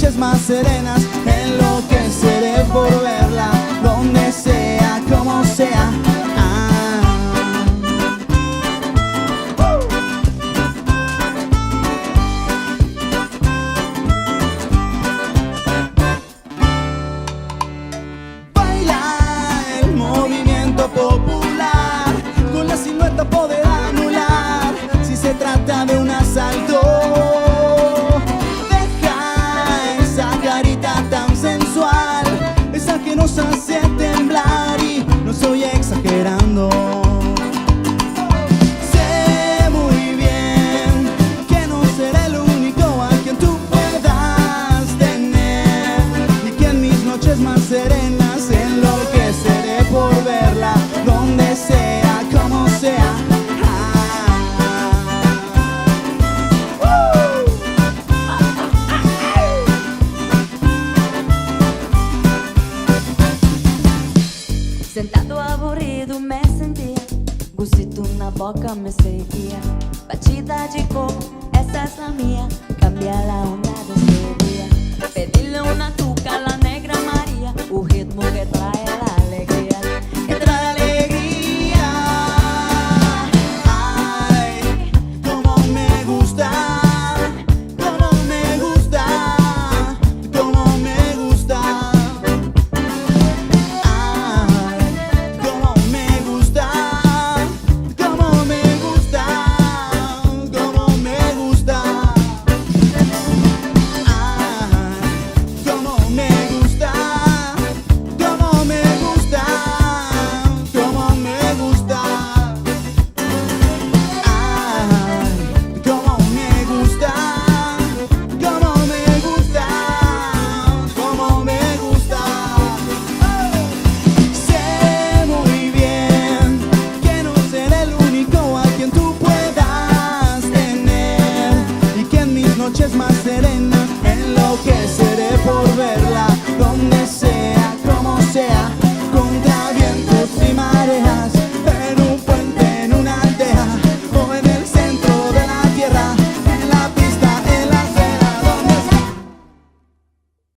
noches más serenas enloqueceré por verla donde sea, como sea. Ah. Baila el movimiento popular, con la silueta poder anular si se trata de un asalto. Deja esa carita tan sensual, esa que nos hace temblar y no estoy exagerando. Sé muy bien que no seré el único a quien tú puedas tener y que en mis noches más serenas enloqueceré por verla donde sea, como sea. Ah. Sentado aburrido me sentía, gustito na boca me seguía. Batida de coco, essa es la mía, cambia la onda de este día. Pedirle una tusa.